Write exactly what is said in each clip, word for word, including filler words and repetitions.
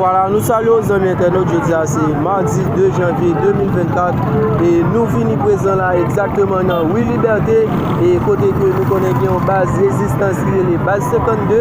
Vwala, nou salye w zanmi entènot, jodi a se madi de janvye de mil vennkat, e nou vini prezan la egzakteman nan ri Libète, e kote ke nou konnen gen yon baz rezistans ki rele baz senkannde,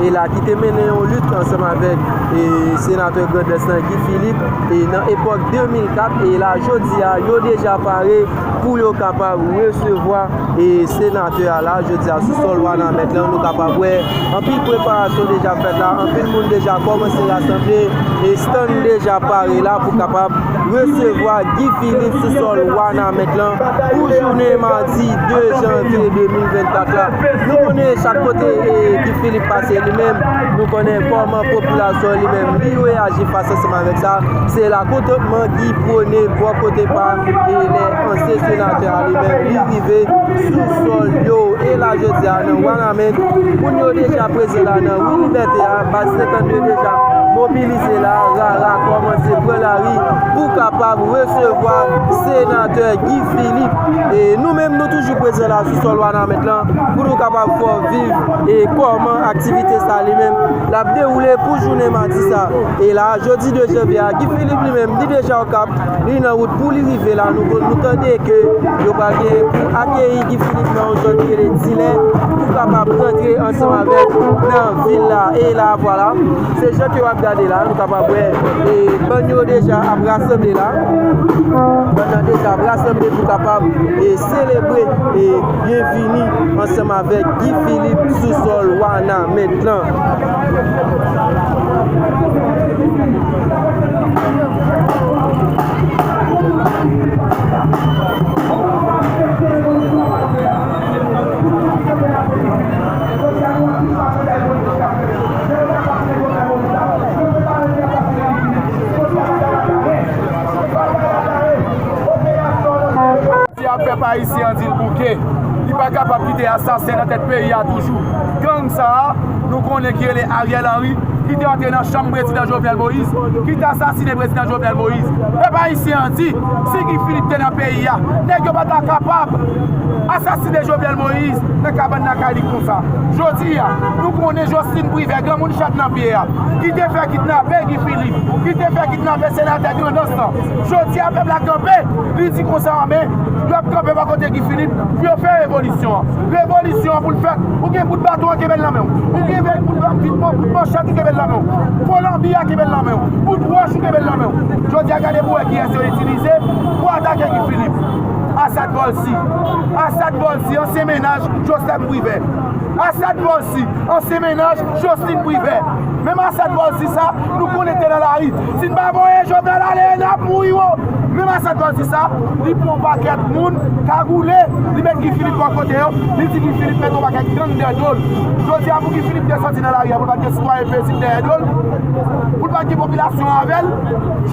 e la ki te mennen yon lit ansanm avèk, e senatè Grandans lan Guy Philippe, e nan epòk de mil kat, e la jodi a yo deja pare pou yo kapab resevwa e senatè a la, jodi a sou sòl Wanament lan, nou kapab wè anpil preparasyon deja fèt la, anpil moun deja kòmanse rasanble, e stand deja pare la pou kapab resevwa Guy Philippe sou sòl Wanament lan pou jounen madi de janvye de mil vennkat la. Nou konnen chak kote, e, Guy Philippe pase li menm, nou konnen kòman popilasyon li menm li reyaji fas ansanm avèk sa. Se lakontantman ki pwone bò kote pa, e, lè ansyen senatè a li menm li rive sou sòl yo. E la jodi a nan Wanament, moun yo deja prezan la nan ri Libète a, baz senkannde deja mobilize la, rara kòmanse pran lari pou kapab resevwa senatè Guy Philippe. E nou menm nou toujou prezan la sou sòl Wanament lan pou nou kapab fè w viv e kòman aktivite sa li menm l ap dewoule pou jounen madi sa. E la, jodi de janvye a, Guy Philippe li menm li deja Okap, li nan wout pou li rive la. Nou, nou tande ke yo pral gen pou akeyi Guy Philippe nan yon zòn ki rele Dilè pou kapab rantre ansanm avèk nan vil la. E la, vwala, se jan ke w ap gade la, nou kapab wè, e, bann yo deja ap rasanble la. Bann nan deja ap rasanble pou kapab, e, selebre, e, byenvini ansanm avèk Guy Philippe sou sòl Wanament lan. Jodi a, pèp ayisyen an di l bouke. Li pa kapab kite asasen nan tèt peyi a toujou. Gang sa a, nou konnen ki rele Ariel Henry, ki te antre nan chanm prezidan Jovenel Moïse, ki te asasinen prezidan Jovenel Moïse. Pèp ayisyen an di, si Guy Philippe te nan peyi a, nèg yo pa ta kapab asasinen Jovenel Moïse nan kabann lakay li konsa. Jodi a, nou konnen Jocelyn Privert, granmoun chat nan pye a, ki te fè kidnape Guy Philippe, ki te fè kidnape senatè Grandans lan. Jodi a, pèp la kanpe, li di konsa, men, y ap kanpe bò kote Guy Philippe pou yo fè revolisyon an. Revolisyon an pou l fèt, ou gen bout baton an kenbe l nan men w. Ou gen bout, bout, bout manchèt ou kenbe l nan men w. Kolanbi a kenbe l nan men w. Bout wòch ou kenbe l nan men w. Jodi a, gade pou wè kiyès yo itilize pou atake Guy Philippe. Assad Volcy. Assad Volcy, ansyen mennaj Jocelyn Privert. Assad Volcy, ansyen mennaj Jocelyn Privert. Menm Assad Volcy sa, nou konnen te nan lari. Si n pa voye Jovenel ale, n ap mouri wo. Menm Assad Volcy sa, li pran yon pakèt moun kagoule, li met Guy Philippe bò kote yo, li di Guy Philippe met yon pakèt gang dèyè do l. Jodi a, pou Guy Philippe te soti nan lari a, pou l pa t gen sitwayen pezib dèyè do l, pou l pa t gen popilasyon avè l,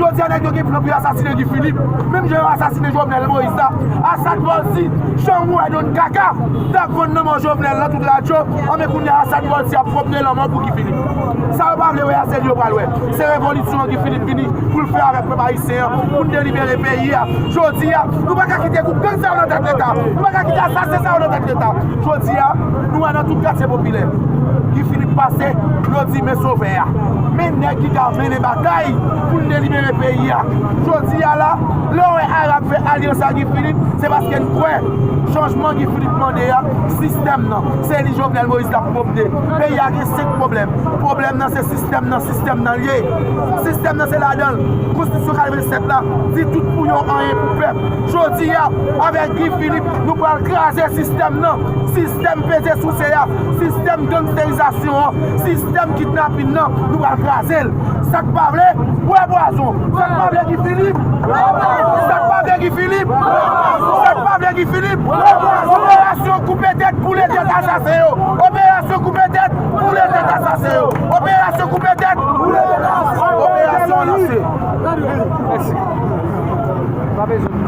jodi a, nèg yo gen plan pou yo asasinen Guy Philippe. Menm jan yo asasinen Jovenel Moïse la, Assad Volcy, jan w wè don kaka, t ap vann lanmò Jovenel nan tout radyo, anben kounye a Assad Volcy ap pwòpte lanmò pou Guy Philippe. Sa yo pa vle wè a, se li yo pral wè. Se revolisyon an Guy Philippe vini pou l fè avèk pèp ayisyen an, pou n delibere peyi a. Jodi a, nou pa ka kite gwoup gang sa yo nan tèt Leta. Nou pa ka kite asasen sa yo nan tèt Leta. Jodi a, nou wè nan tout katye popilè, Guy Philippe pase, yo di men sovè a. Men nèg ki ka mennen batay pou n delibere peyi a. Jodi a la, lè w wè Arab fè alyans ak Guy Philippe, se paske n kwè chanjman Guy Philippe mande a, sistèm nan, se li Jovenel Moïse t ap pwòpte. Peyi a gen senk pwoblèm. Pwoblèm nan se sistèm nan, sistèm nan l ye. Sistèm nan se ladan l. Konstitisyon katrevennsèt la di tout pou yo, anyen pou pèp. Jodi a, avèk Guy Philippe, nou pral kraze sistèm nan. Sistèm peze souse a, sistèm gangsterizasyon an, sistèm kidnapin nan, nou pral kraze l. Sa k pa vle, bwè pwazon. Sa k pa vle Guy Philippe, sa k pa vle Guy Philippe, sa k pa vle Guy Philippe. Operasyon koupe tèt, boule tèt asasen yo. Operasyon koupe tèt, boule tèt asasen yo. Operasyon koupe tèt, boule tèt asasen yo. Operasyon lanse. Mèsi.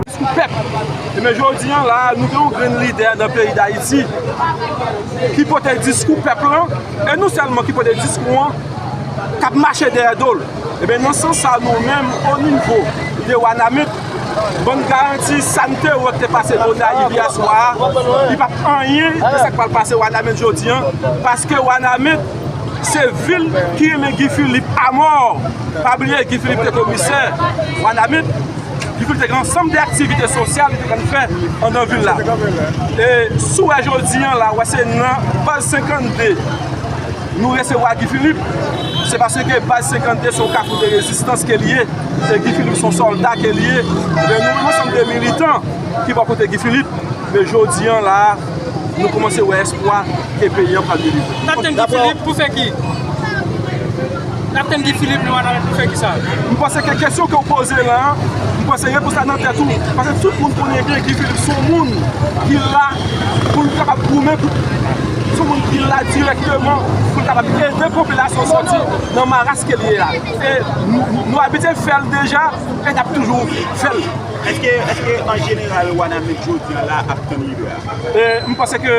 Diskou pèp. Ebyen, jodi a la, nou gen yon grenn lidè nan peyi Dayiti ki pote diskou pèp lan, e non sèlman ki pote diskou an, k ap mache dèyè do l. Ebyen, nan sans sa, nou menm, o nivo de Wanament, ban n garanti sa n te wè k te pase Gonayiv yèswa a, li p ap anyen de sa k pral pase Wanament jodi a, paske Wanament, Se vil ki renmen Guy Philippe amò. Pa bliye, Guy Philippe te komisè Wanament. Guy Philippe te gen ansanm de aktivite sosyal li te konn fè anndan vil la. E si w wè jodi an la, w wè se nan baz senkannde nou resevwa Guy Philippe. Se paske baz senkannde se yon kafou de rezistans ke li ye. E Guy Philippe se yon sòlda ke li ye. Men nou, yon ansanm de militan ki bò kote Guy Philippe. Men jodi an la, nou kòmanse wè espwa ke peyi an pral delivre. N ap tann Guy Philippe pou fè ki? N ap tann Guy Philippe nan Wanament pou fè ki sa? M panse ke kesyon ke w poze la, m panse repons la nan tèt ou. Paske tout moun konnen byen Guy Philippe se yon moun ki la pou l kapab goumen pou, se yon moun ki la dirèkteman pou l kapab ede popilasyon sòti nan maras ke l ye a. E nou, nou abitye fè l deja, e n ap toujou fè l. Èske, èske an jeneral Wanament jodi an la ap tann lidè a? E, m panse ke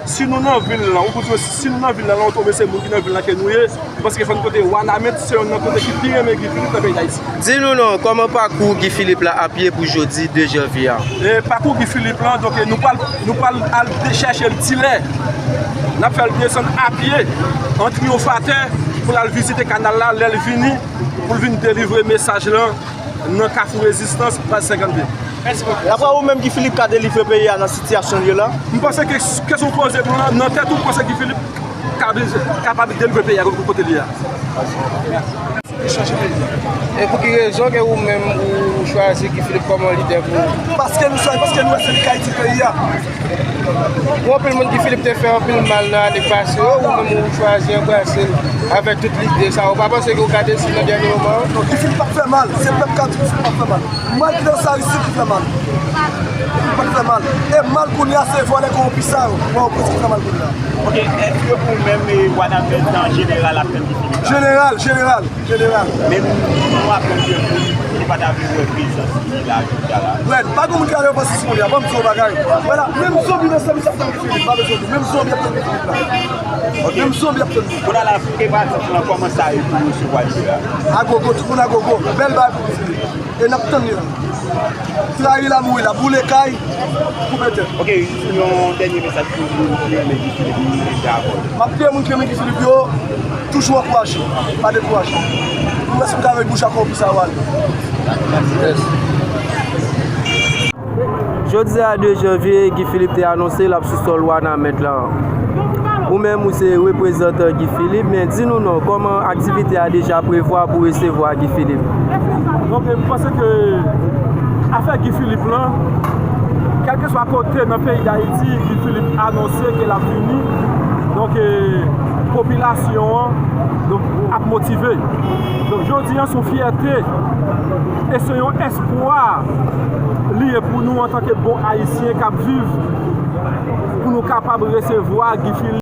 si nou nan vil lan, ou koute, si nou nan vil lan, la, ou tonbe se moun ki nan vil lan ke nou ye, m panse ke fò n kote Wanament se youn nan kote ki pi renmen Guy Philippe nan peyi Dayiti. Di nou non, kòman pakou Guy Philippe la ap ye pou jodi de janvye a? E, pakou Guy Philippe lan, donk, nou pral, nou pral al de chèche l dilè. N ap fè l desann apye an Triyonfatè pou l al vizite kanal la, lè l vini, pou l vin delivre mesaj lan nan Kafou Rezistans, baz senkannde. Mèsi bokou. Daprè ou menm, Guy Philippe ka delivre peyi a nan sitiyasyon l ye la? M panse ke kesyon w poze m lan, nan tèt ou, m panse Guy Philippe ka, kapab delivre peyi a kote l ye a. E pou ki rezon ke ou menm ou chwazi Guy Philippe kòman lidè pou ou? Paske nou chwazi, paske nou wè se li k ka itil peyi a. Gen anpil moun Guy Philippe te fè anpil mal nan ane pase yo, ou menm ou chwazi anbrase l avèk tout lide sa. Ou pa panse ke ou ka desi nan dènye moman an? Non, Guy Philippe p ap fè mal. Se pèp k ap di Guy Philippe p ap fè mal. Mal ki nan sa isit ki fè mal. Guy Philippe p ap fè mal. E mal kounye a se vòlè kowonpi sa yo. Pòtoprens ki fè mal kounye a. Ok, èske ou menm e Wanament an jeneral ap tann Guy Philippe la? Jeneral, jeneral. Jeneral. Men nou aprann ke moun ki pa ta vle wè prezans li la jodi a la. Red, pa gen moun ki ale ofans sou moun li a, ban m di w yon bagay. Vwala, menm zonbi nan sèvis ap tann Guy Philippe, pa bezwen di, menm zonbi ap tann Guy Philippe la. Ok. Menm zonbi ap tann li. Kounye a la, preparasyon lan, kòman sa ye pou resevwa lidè a? Agogo, tout moun agogo. Bèl bagay pou Guy Philippe. E n ap tann li la. Trayi la, mouri la, boule kay, koupe tèt. Ok, yon dènye mesaj pou moun ki renmen Guy Philippe, ki deja abòne. M ap peye moun ki renmen Guy Philippe yo, toujou ankouraje, pa dekouraje. Pou rès pou ta avèk bouch ak kò pou sa yo ale. Jodi a de janvye, Guy Philippe te anonse l ap sou sòl Wanament lan. Ou menm, ou se reprezantan Guy Philippe, men di nou non, kòman aktivite a deja prevwa pou resevwa Guy Philippe? Donk, e, m panse ke afè Guy Philippe lan, kèlkeswa kote nan peyi Dayiti, Guy Philippe anonse ke l ap vini. Donk, e, popilasyon an, donk, ap motive. Donk, jodi an, se yon fyète e se yon espwa li ye pou nou antanke bon Ayisyen k ap viv, pou nou kapab resevwa Guy Philippe.